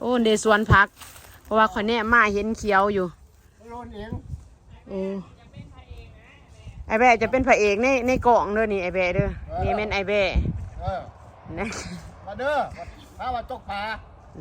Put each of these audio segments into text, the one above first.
โอ้ เดสวนผัก เพราะว่าข้อยแนมมาเห็นเขียวอยู่ โลนเอง โอ้ ไอ้แบะจะเป็นพระเอกใน ในกล้องเด้อนี่ ไอ้แบะเด้อ เออ นี่แม่นไอ้แบะ เออ นะ มาเด้อ พามาตกปลา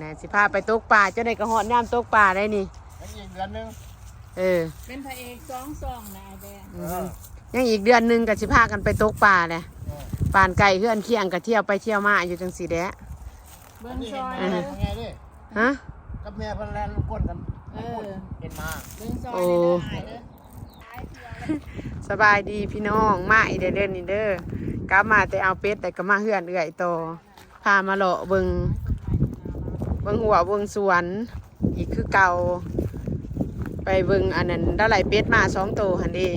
นะ สิพาไปตกปลา เจ้าได้ก็ฮอดยามตกปลาได้นี่ ยังอีกเดือนหนึ่ง เออ เป็นพระเอกสองช่องนะไอ้แบะ อืม เออ ยังอีกเดือนหนึ่งก็สิพากันไปตกปลาแหละ เออ บ้านใกล้เฮือนเคียงก็เที่ยวไปเที่ยวมาอยู่จังซี่แหละ เบิ่งซอย อันนี้เห็นไหม เออ ไงดิ ฮะ กับแม่เพิ่นแล่นรบกวนกัน เออ เป็นหมา เบิ่งซอย โอ้ ได้หลายเด้อ สบายดีพี่น้อง มาอีกแล้วเด้อนี่เด้อ กลับมาแต่เอาเป็ด แล้วก็มาเฮือนเอื้อยต่อ พามาเลาะเบิ่ง เบิ่งหัวเบิ่งสวนอีกคือเก่า ไปเบิ่งอันนั้น ลาวไล่เป็ดมาสองโตหั่นเด้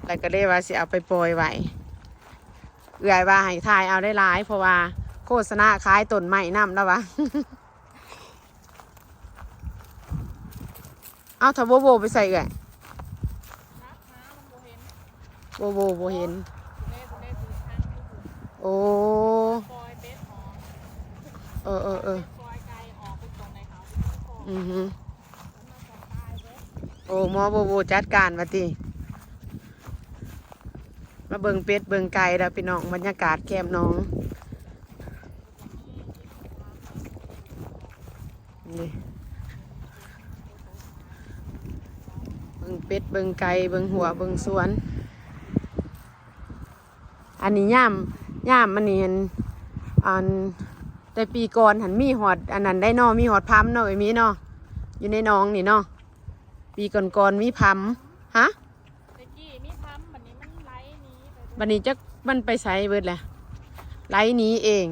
แล้วก็เลยว่าสิเอาไปปล่อยไว้ เอื้อยว่าให้ถ่ายเอาหลายๆ เพราะว่าโฆษณาขายต้นไม้นำ ลาวว่า เอา ถ้าโบโบไปใส่เอื้อย โบโบบ่เห็น โอ้ เออ เออ เออ อือฮึ โอ้ หมอโบโบจัดการว่าติ มาเบิ่งเป็ดเบิ่งไก่แล้วพี่น้อง บรรยากาศแคมป์หนอง นี่ เบิ่งเป็ด เบิ่งไก่ เบิ่งหัว เบิ่งสวน อันนี้ยาม ยามอันนี้หั่น อัน แต่ปีก่อนหั่นมีฮอดอันนั้นได้เนาะ มีฮอดพำเนาะ เอ้ย มีเนาะ อยู่ในหนองนี่เนาะ ปีก่อนๆมีพำ ฮะ แต่กี้มีพำ บัดนี้มันไหลหนีไปเบิด บัดนี้จักมันไปไสเบิดแหละ ไหลหนีเอง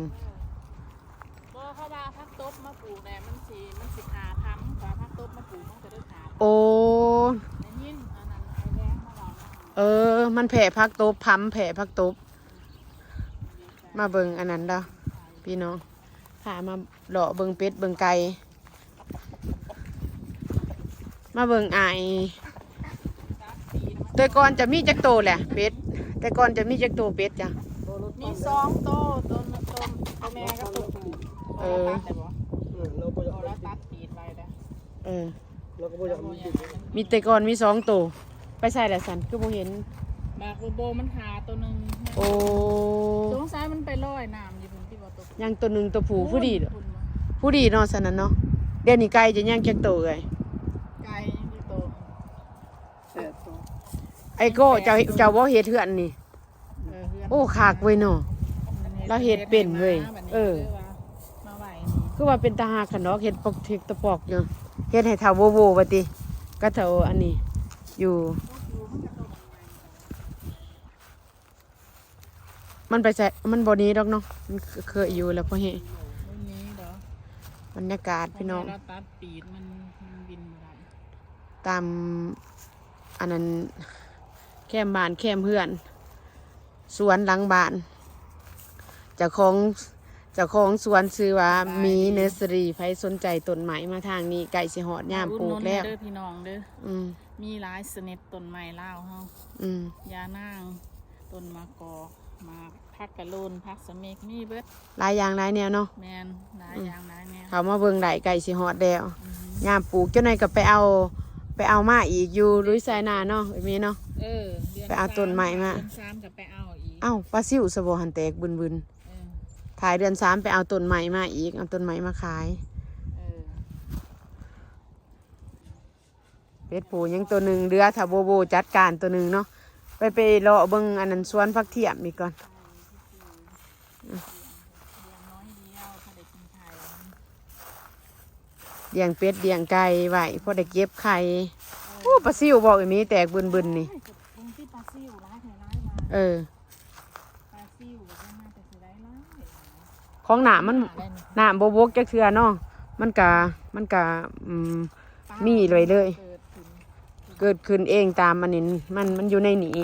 เออ บ่ เขาว่าผักตบมาปลูกแหละ มันสิ มันสิฆ่าพำ ว่าผักตบมาปลูก มันก็เลยฆ่าพำ โอ้ ได้ยินอันนั้นไอ้แดงมาเว้า เออ มันแผ่ผักตบ พำแผ่ผักตบ มาเบิ่งอันนั้นเด้อพี่น้อง พามาเลาะเบิ่งเป็ดเบิ่งไก่ มาเบิ่งอ้าย แต่ก่อนจะมีจักโตแหละเป็ด แต่ก่อนจะมีจักโตเป็ดจ้ะ มีสองโต โต โต โตแม่กับโตผู้ เออ ตัดได้บ่ เออ เราบ่อยาก เราตัดปีดไว้แล้ว เออ เราก็บ่อยากมีปีด มีแต่ก่อนมีสองโต ไปใส่ละสัน คือบ่เห็น หมากโบโบมันหาโตหนึ่ง โอ้ สงสัยมันไปลอยน้ำอยู่พุ่นติบ่ โตผู้ ยังโตหนึ่ง โตผู้ ผู้ดี ผู้ดีเนาะ ซั่นน่ะเนาะ เดี๋ยวนี้ไก่จะยังจักโตเอ้ย ไก่ยังจักโต แปดโต ไอ้โก้ เจ้า เจ้าบ่เฮ็ดเฮือนนี่ เออ เฮือน โอ้ คักเว้ยเนาะ ลาวเฮ็ดเป็นเว้ย เออ มาไว้นี่ คือว่าเป็นตาฮักคันดอก เฮ็ดปอกเทกตะปอกอยู่ เฮ็ดให้เฒ่าโวโวว่าติ ก็เฒ่าอันนี้ อยู่ มันไปใส่ มันบ่หนีดอกเนาะ มันเคยอยู่แล้วพอแฮง บ่หนีดอก บรรยากาศพี่น้อง เราตัดปีดมัน มันบินบ่ได้ ตามอันนั้น แคมบ้านแคมเฮือน สวนหลังบ้าน เจ้าของ เจ้าของสวนชื่อว่า สบายดี มีเนิร์สเซอรี่ ไผสนใจต้นไม้มาทางนี้ ใกล้สิฮอดยามปลูกแล้ว มาอุดหนุนเด้อพี่น้องเด้อ อืม มีหลายชนิดต้นไม้ลาวเฮา อืม ยานาง ต้นมะกอก หมาก ผักกะโลน ผักสะเม็ก มีเบิด หลายอย่างหลายแนวเนาะ แม่น หลาย อืม อย่างหลายแนว เข้ามาเบิ่งได้ ใกล้สิฮอดแล้ว อืม ยามปลูกจักหน่อยก็ไปเอา ไปเอามาอีกอยู่ลุยไซนาเนาะ เอ้ยเมเนาะ เออ เดือน ไปเอาต้นไม้มา สาม เดือนสามก็ไปเอาอีก เอ้า ปลาซิวซะบ่หั่นแตกบึนๆ เออ ท้ายเดือนสามไปเอาต้นไม้มาอีก เอาต้นไม้มาขาย เออ เป็ดผู้ยังตัวหนึ่ง เหลือถ้าโบโบจัดการตัวหนึ่งเนาะ ไป ไปเลาะเบิ่งอันนั้นสวนผักเทียมอีกก่อน เลี้ยงเป็ดเลี้ยงไก่ไว้ พอได้เก็บไข่ โอ้ ปลาซิวบ่ เอ้ยเม แตกบึนๆ นี่ เบิ่งสิปลาซิวหลายแท้หลายว่า เออ ปลาซิวก็มาแต่สิได้หลาย ของน้ำมัน น้ำบ่บกจักเทื่อเนาะ มันกะ มันกะ อืม มีเลยเลย เกิดขึ้น เกิดขึ้นเองตามอันนี้ มัน มันอยู่ในนี้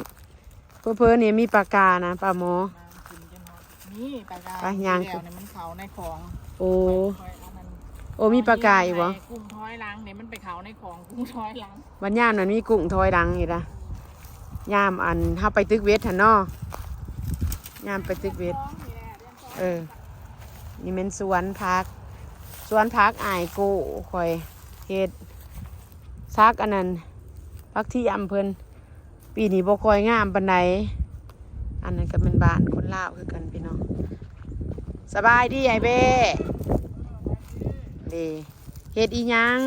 เผลอๆ นี่มีปลากานะ ปลาหมอ น้ำขึ้นจนฮอดนี่ ปลากา ไปย่าง ที่แล้วนี่มันเข้าในของ โอ้ ค่อยๆ อันนั้น โอ้ มีปลากาอีกบ่ กุ้งถอยหลังนี่มันไปเข้าในของ กุ้งถอยหลัง บัดยามนั้นมีกุ้งถอยหลังอีกละ ยามอันเฮาไปตึกเวทหั่นเนาะ ยามไปตึกเวท เออ นี่แม่นสวนผัก ส ສວນຜັກອ້າຍໂກ້ຂ້ອຍເຮັດ ຜັກອັນນັ້ນ ຜັກທຽມເພິ່ນ ປີນີ້ບໍ່ຄ່ອຍງາມປານໃດ. ອັນນັ້ນກໍແມ່ນບ້ານຄົນລາວຄືກັນພີ່ນ້ອງ. ສະບາຍດີອ້າຍແບ້. ເດ້ ເຮັດອີ່ຫຍັງ?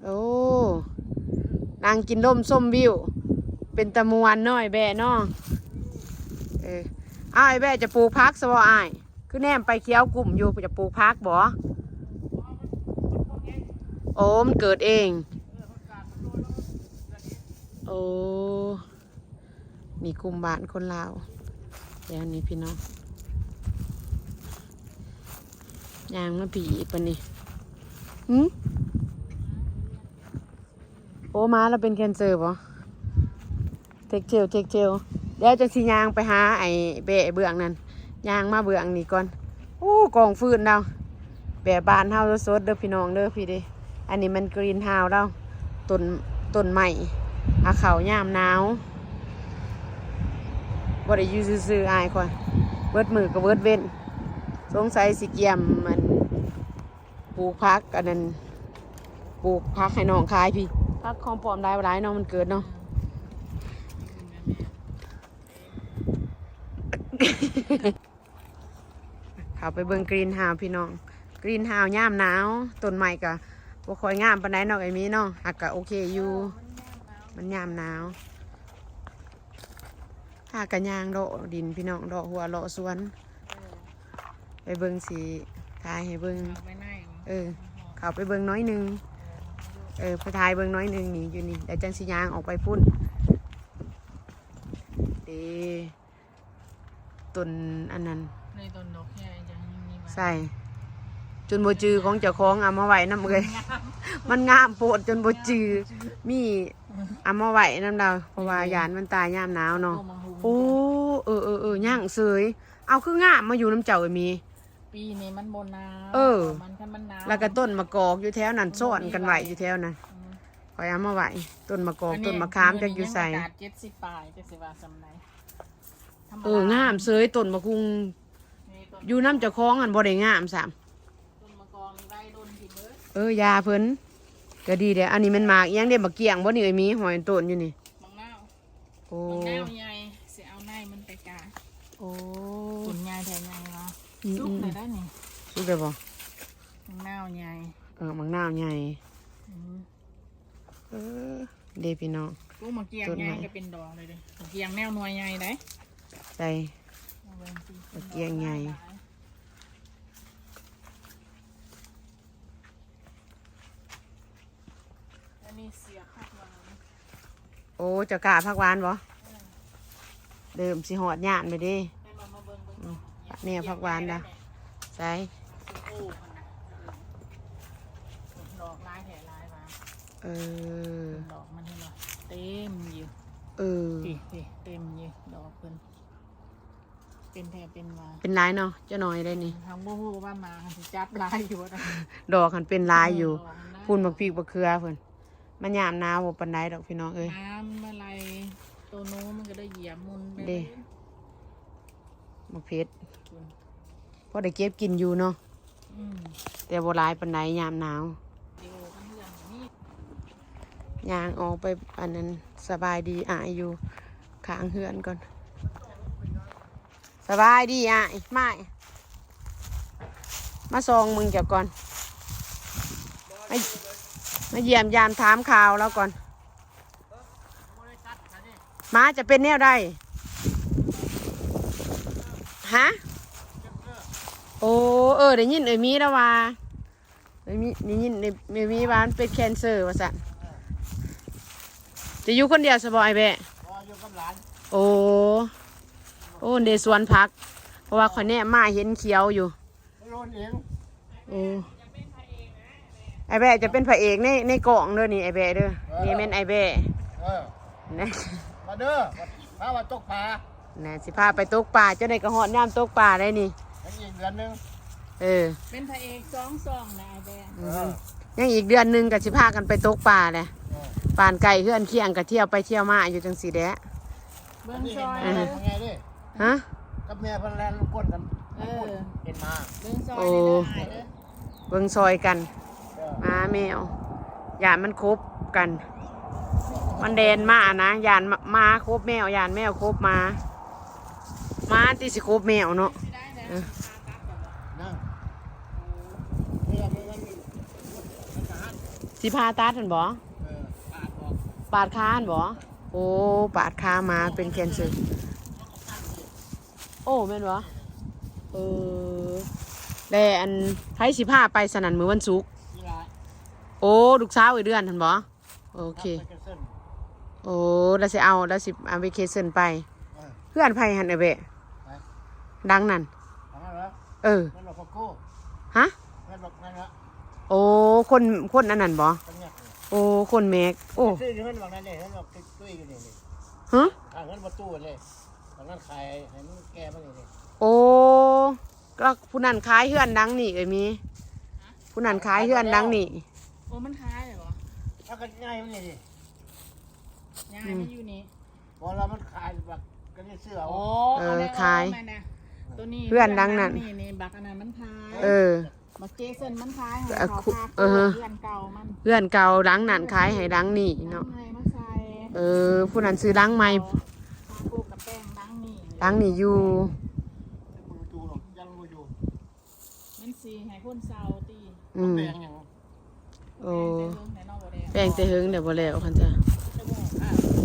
ໂອ້ ນັ່ງກິນລົມຊົມວິວ ເປັນຕາມ່ວນເນາະອ້າຍແບ້ເນາະ. ເອີ ອ້າຍແບ້ຈະປູກຜັກຊະບໍ່ອ້າຍ? ຄືແນມໄປຂຽວກຸ້ມຢູ່ ຈະປູກຜັກບໍ່? ໂອ້ ມັນເກີດເອງ. ໂອ້ ນີ້ກຸ່ມບ້ານຄົນລາວແຖວນີ້ພີ່ນ້ອງ. ຍ່າງມາພີ້ປານນີ້. ຫື? ໂອ້ ມາແລ້ວເປັນແຄນເຊີບໍ່? ເທັກເທວ ເທັກເທວ. ດຽວຈັ່ງຊິຍ່າງໄປຫາໄອ້ແບ້ເບື້ອງນັ້ນ. ຍ່າງມາເບື້ອງນີ້ກ່ອນ. ໂອ້ ກອງຟືນລາວ ແບບບ້ານເຮົາສົດໆເດີພີ່ນ້ອງເດີ. ພີ້ເດ້ ອັນນີ້ມັນກຣີນເຮົາລາວ ຕົ້ນ ຕົ້ນໄມ້ຫາເຂົ້າຍາມໜາວ. ບໍ່ໄດ້ຢູ່ຊື່ໆ ອ້າຍຂ້ອຍ ເບິດມື້ກໍເບິດເວັນ. ສົງໄສຊິກຽມມັນ ປູກຜັກອັນນັ້ນ ປູກຜັກໃຫ້ນ້ອງຂາຍພີ້. ຜັກຫອມປ້ອມຫຼາຍບໍ່ຫຼາຍເນາະ ມັນເກີດເນາະ. ເຂົ້າໄປເບິ່ງກຣີນເຮົາພີ່ນ້ອງ. ກຣີນເຮົາຍາມໜາວ ຕົ້ນໄມ້ກໍບໍ່ຄ່ອຍງາມປານໃດເນາະ ໄອ້ມີເນາະ ຫາກກໍໂອເຄຢູ່ ມັນຍາມໜາວ. ພາກັນຍ່າງເລາະດິນພີ່ນ້ອງ ເລາະຮົ້ວເລາະສວນ. ເອີ ໄປເບິ່ງ ຊິຖ່າຍໃຫ້ເບິ່ງ. ເຂົ້າໄປໃນ ເອີ ເຂົ້າໄປເບິ່ງໜ້ອຍໜຶ່ງ. ເອີ ໄປຖ່າຍເບິ່ງໜ້ອຍໜຶ່ງນີ້ ຢູ່ນີ້ ແລ້ວຈັ່ງຊິຍ່າງອອກໄປພຸ້ນ. ເດ້ ຕົ້ນອັນນັ້ນ ໃນຕົ້ນດອກແຄຍັງມີມາ ໃສ່ ຈົນບໍ່ຈື່ຂອງເຈົ້າຂອງ ເອົາມາໄວ້ນຳເອື້ອຍ. ມັນງາມ ມັນງາມໂພດຈົນບໍ່ຈື່. ມີ ເອົາມາໄວ້ນຳລາວ ເພາະວ່າຢ້ານມັນຕາຍຍາມໜາວເນາະ. ໂອ້ ເອີໆໆ ຍັງເສີຍ. ເອົາ ຄືງາມມາຢູ່ນຳເຈົ້າເອີຍມີ. ປີນີ້ມັນບໍ່ໜາວ. ເອີ ມັນ ຄັນມັນໜາວ ແລ້ວກໍຕົ້ນໝາກກອກຢູ່ແຖວນັ້ນ ຊ້ອນກັນໄວ້ຢູ່ແຖວນັ້ນ. ຂ້ອຍເອົາມາໄວ້ ຕົ້ນໝາກກອກ ອັນນີ້ ຕົ້ນໝາກຂາມ ຈັກຢູ່ໃສ. ອາກາດເຈັດສິບປາຍ ຈັກຊິວ່າສ່ຳໃດ. ທຳມະດາ ເອີ ງາມເສີຍ. ຕົ້ນໝາກຫຸ່ງ ນີ້ຕົ້ນ ຢູ່ນຳເຈົ້າຂອງຫັ້ນບໍ່ໄດ້ງາມຊ້ຳ. ຕົ້ນໝາກກອກນີ້ໄວ້ດົນພີ້ເບີດ. ເອີ ຢ່າເພິ່ນ ກໍດີແລ້ວ. ອັນນີ້ແມ່ນໝາກອີ່ຫຍັງເດ້? ໝາກກ້ຽງບໍ່ນີ້ເອີຍມີ? ຫ້ອຍຕົ້ນຢູ່ນີ້ ໝາກນາວ. ໂອ້ ໝາກນາວໃຫຍ່ ຊິເອົາໃນມັນໄປກາຍ. ໂອ້ ຕົ້ນໃຫຍ່ແທ້ໃຫຍ່ເນາະ. ອືມໆ ສຸກແລ້ວໄດ໋ນີ້. ສຸກແລ້ວບໍ່? ໝາກນາວໃຫຍ່. ເອີ ໝາກນາວໃຫຍ່. ອືມ ເອີ ເດ້ພີ່ນ້ອງ. ໂອ້ ໝາກກ້ຽງໃຫຍ່ກໍເປັນດອກເລີຍເດ້. ໝາກກ້ຽງແນວໜ່ວຍໃຫຍ່ໄດ໋. ໃສ່ ເອົາເບິ່ງຊິ ໝາກກ້ຽງໃຫຍ່. ອັນນີ້ເສຍບຜັກຫວານ. ໂອ້ ເຈົ້າກ້າຜັກຫວານບໍ່? ເອີ ເລີ່ມຊິຮອດຍາມແລ້ວເດ້. ແມ່ນບໍ່? ມາເບິ່ງເບິ່ງ ອືມ ແນວຜັກຫວານນະ. ໃສ່ ໂອ້ ຫັ້ນນະ ເອີ ດອກຫຼາຍແທ້ຫຼາຍວ່າ. ເອີ ດອກມັນເຫັນບໍ່? ເຕັມຢູ່. ເອີ ນີ້ໆ ເຕັມຢູ່ດອກເພິ່ນ. ເປັນແທ້ເປັນວ່າ ເປັນຫຼາຍເນາະ. ເຈົ້າໜ້ອຍໄດ໋ນີ້ ເຮົາບໍ່ຮູ້ວ່າໝາມັນຊິຈັບຫຼາຍຢູ່ບໍ່. ດອກຫັ້ນເປັນຫຼາຍຢູ່. ເອີ ດອກມັນຫຼາຍ. ພຸ້ນໝາກພິກໝາກເຂືອເພິ່ນ. ມັນຍາມໜາວບໍ່ປານໃດດອກພີ່ນ້ອງເອີຍ. ນ້ຳມາໄຫຼໂຕໂນມັນກໍໄດ້ຢຽບໝຸ່ນໄປເດ້. ໝາກເຜັດ ພຸ້ນ ພໍໄດ້ເກັບກິນຢູ່ເນາະ. ອືມ ແຕ່ບໍ່ຫຼາຍປານໃດຍາມໜາວ. ຍ່າງອອກໄປອັນນັ້ນ ສະບາຍດີອ້າຍຢູ່ຂ້າງເຮືອນກ່ອນ. ສະບາຍດີອ້າຍ. ມາ ມາສ່ອງເບິ່ງເຈົ້າກ່ອນ. ມາ ມາຢ້ຽມຢາມຖາມຂ່າວລາວກ່ອນ. ໝາຈະເປັນແນວໃດ? ຮະ? ໂອ້ ເອີ ໄດ້ຍິນເອີຍມີລາວວ່າ ໄດ້ມີ ໄດ້ຍິນເອີຍມີວ່າມັນເປັນແຄນເຊີວ່າຊັ້ນ. ຈະຢູ່ຄົນດຽວຊະບໍ່ອ້າຍແບ້? ບໍ່ ຢູ່ກັບຫຼານ. ໂອ້ ໂອ້ ເດສວນຜັກ ເພາະວ່າຂ້ອຍແນມມາເຫັນຂຽວຢູ່. ໄປໂລນເອງ. ໂອ້ ອ້າຍແບ້ຈະເປັນພະເອກໃນ ໃນກ້ອງເດີນີ້ ອ້າຍແບ້ເດີ. ເອີ ນີ້ແມ່ນອ້າຍແບ້. ເອີ ນະ ມາເດີ ພາມາຕົກປາ. ນະ ຊິພາໄປຕົກປາ. ຈັ່ງໃດກໍຮອດຍາມຕົກປາໄດ໋ນີ້. ຍັງອີກເດືອນໜຶ່ງ. ເອີ ເປັນພະເອກສອງຊ່ອງນະອ້າຍແບ້. ອືມ ເອີ ຍັງອີກເດືອນໜຶ່ງກໍຊິພາກັນໄປຕົກປາແຫຼະ. ເອີ ບ້ານໃກ້ເຮືອນຄຽງກໍທ່ຽວໄປທ່ຽວມາຢູ່ຈັ່ງຊີ້ແຫຼະ. ເບິ່ງຊ່ອຍ ອັນນີ້ເຫັນບໍ່ ເອີ ເບິ່ງໄງເດ້. ຮະ? ກັບແມ່ເພິ່ນແລ່ນລົບກວນກັນ. ເ ເອີ ເຫັນມາ ເບິ່ງຊອຍ ໂອ້ ເດີ ເບິ່ງຊອຍກັນ ເອີ ໝາແມວ ຢ້ານມັນຄົບກັນ ມັນແລ່ນມານະ ຢ້ານໝາ ໝາຄົບແມວ ຢ້ານແມວຄົບໝາ ໝາຕິຊິຄົບແມວເນາະ ເອີ ຊິຜ່າຕັດຫັ້ນບໍ່? ເອີ ປາດຄາຫັ້ນບໍ່? ໂອ້ ປາດຄາໝາເປັນແຄນເຊີ ໂອ້ ແມ່ນບໍ່? ເອີ ແລະ ອັນ ໃຜຊິພາໄປຊັ້ນນັ້ນ ມື້ວັນສຸກ? ໂອ້ ລູກສາວເອື້ອຍເດືອນຫັ້ນບໍ່? ໂອເຄ ໂອ້ ລາວຊິເອົາ ລາວຊິເອົາເວເຄເຊິນໄປ ເອີ ເຮືອນໃຜຫັ້ນ ເອື້ອຍແບະ? ຫຼັງນັ້ນ ຫຼັງນັ້ນເຫລອ? ເອີ ແມ່ນບໍ່? ຮະ? ແມ່ນບໍ່? ແມ່ນລະ ໂອ້ ຄົນ ຄົນອັນນັ້ນບໍ່? ຄົນແມັກ ໂອ້ ຄົນແມັກ ໂອ້ ຊື້ຢູ່ເຮືອນຫຼັງນັ້ນເດ້ ເຮືອນບັກຕຸ້ຍຢູ່ນີ້ ຮະ? ເຮືອນປະຕູເດ້ ຫຼັງນັ້ນຂາຍໃຫ້ມັນແກ່ມານີ້ເດ້ ໂອ້ ກໍຜູ້ນັ້ນຂາຍເຮືອນຫຼັງນີ້ ເອີຍມີ ຜູ້ນັ້ນຂາຍເຮືອນຫຼັງນີ້ ໂອ້ ມັນຂາຍເລີຍບໍ່? ເອົາ ກໍຍ້າຍມານີ້ເດ້ ຍ້າຍມາຢູ່ນີ້ ບໍ່ລະ ມັນຂາຍບັກ ກໍໄດ້ຊື້ເອົາ ໂອ້ ເອີ ຂາຍ ແມ່ນນະ ໂຕນີ້ ເຮືອນຫຼັງນັ້ນ ນີ້ ນີ້ ບັກອັນນັ້ນມັນຂາຍ ເອີ ບັກເຄເຊິນມັນຂາຍໃຫ້ເຂົາ ເອີ ເຮືອນເກົ່າມັນ ເຮືອນເກົ່າຫຼັງນັ້ນຂາຍໃຫ້ຫຼັງນີ້ເນາະ ຫຼັງໃໝ່ມາໃສ່ ເອີ ຜູ້ນັ້ນຊື້ຫຼັງໃໝ່ ເອົາ ເອົາປູກກະແປງຫຼັງນີ້ ຫຼັງນີ້ຢູ່ ມັນຊິໃຫ້ຄົນເຊົ່າຕິ ອືມ ແປງຫຍັງ? ໂອ້ ແປງແຕ່ເຫິງແລ້ວບໍ່ແລ້ວ ແປງແຕ່ເຫິງແລ້ວບໍ່ແລ້ວ ຄັນຈະ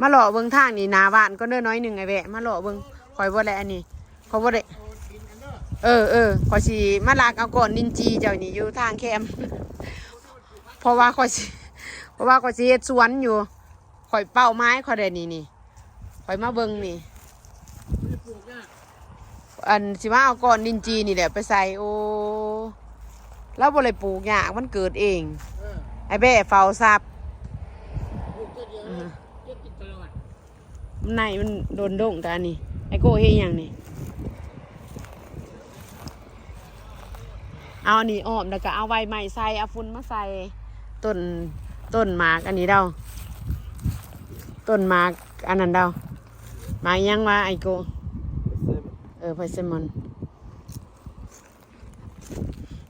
ມາເລາະເບິ່ງທາງນີ້ ໜ້າບ້ານກ່ອນເດີ ໜ້ອຍໜຶ່ງ ອ້າຍແວະ ມາເລາະເບິ່ງ ຂ້ອຍບໍ່ໄດ້ອັນນີ້ ຂ້ອຍບໍ່ໄດ້ ເອີ ເອີ ຂ້ອຍຊິມາລັກເອົາກ້ອນດິນຈີ່ເຈົ້ານີ້ຢູ່ທາງແຄມ ເພາະວ່າຂ້ອຍຊິ ເພາະວ່າຂ້ອຍຊິເຮັດສວນຢູ່ ຂ້ອຍເປົ້າໝາຍຂ້ອຍໄດ້ນີ້ ນີ້ ຂ້ອຍມາເບິ່ງນີ້ ອັນ ຊິມາເອົາກ້ອນດິນຈີ່ນີ້ແຫຼະໄປໃສ່ ໂອ້ ລາວບໍ່ໄດ້ປູກຍາກ ມັນເກີດເອງ ເອີ ອ້າຍແບ້ເຝົ້າຊັບ ປູກເທື່ອດຽວ ເອີ ເກັບກິນຕະຫຼອດ ໃນມັນດົນດົງກະອັນນີ້ ໄອໂກ້ເຮັດຫຍັງນີ້? ເອົາອັນນີ້ອ້ອມ ແລ້ວກໍເອົາໃບໄມ້ໃສ່ ເອົາຝຸ່ນມາໃສ່ ຕົ້ນ ຕົ້ນໝາກອັນນີ້ເດ້າ ຕົ້ນໝາກອັນນັ້ນເດ້າ ໝາກຫຍັງວະໄອໂກ້? ເອີ ໄພເຊມອນ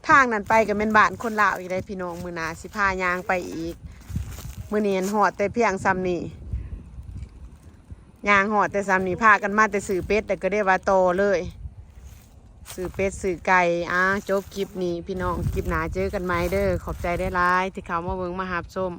ທາງນັ້ນໄປກໍແມ່ນບ້ານຄົນລາວອີກເດ້ພີ່ນ້ອງ ມື້ໜ້າຊິພາຍ່າງໄປອີກ ມື້ນີ້ຫັ້ນຮອດແຕ່ພຽງສ່ຳນີ້ ຍ່າງຮອດແຕ່ສ່ຳນີ້ ພາກັນມາແຕ່ຊື້ເປັດ ແລ້ວກໍໄດ້ວ່າຕໍ່ເລີຍ ຊື້ເປັດຊື້ໄກ່ ອາ ຈົບຄລິບນີ້ພີ່ນ້ອງ ຄລິບໜ້າເຈີກັນໃໝ່ເດີ ຂອບໃຈຫຼາຍໆທີ່ເຂົ້າມາເບິ່ງມາຮັບຊົມ